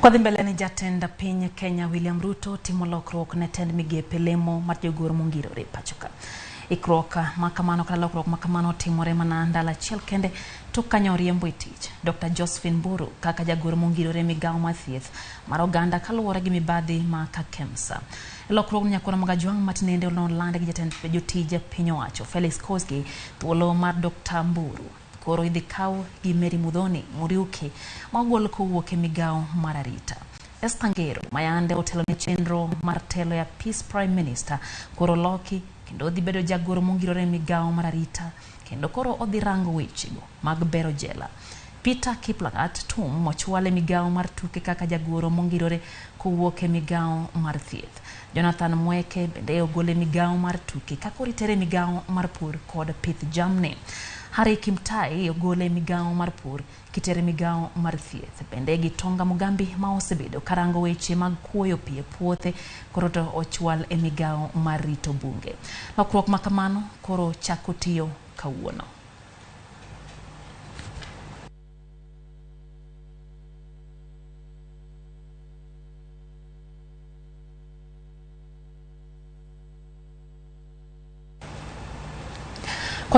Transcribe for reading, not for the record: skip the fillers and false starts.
Kwadhi mbele ni jatend piny Kenya William Ruto timo lokruok ne tend migepe lemo mar jogoro mongirore pacho ka. Ikruok ma kamano kata lokruok ma kamano timore mana ndalo achiel kende tok kanyo oriembo e tich Dr. Josephine Mburu kaka jagoro mongirore migawo mar thieth mar oganda kaluwore gi mibadhi ma Kakemsa. Lokruok nyakwar Magajwang' matinende noland gi jatend jotij piny owacho Felix Koskei thuolo mar Dr. Mburu koro idhi kaw gi Mary Muthoni Muriuki ma ogol kowuok e migawo mar arita. Esther Ngero ma yande otelo ne chenro mar telo e apis Prime Minister koro loki kendo odhi bedo jagoro mongirore e migawo mar arita kendo koro odhi rango wechego mag bero jela. Peter Kiplagat Tum ochwal e migawo mar tuke kaka jagoro mongirore kowuok e migawo mar thieth. Jonathan Mweke bende ogol e migawo mar tuke kaka oritere e migawo mar pur kod pith jamni. Harry Kimtai ogol e migawo mar pur kitere migawo mar thieth. Bende Gitonga Mugambi ma osebedo karango weche mag kuoyo pi e puothe koro to ochwal e migawo mar rito bunge. Lokruok ma kamano koro chako tiyo kawuono.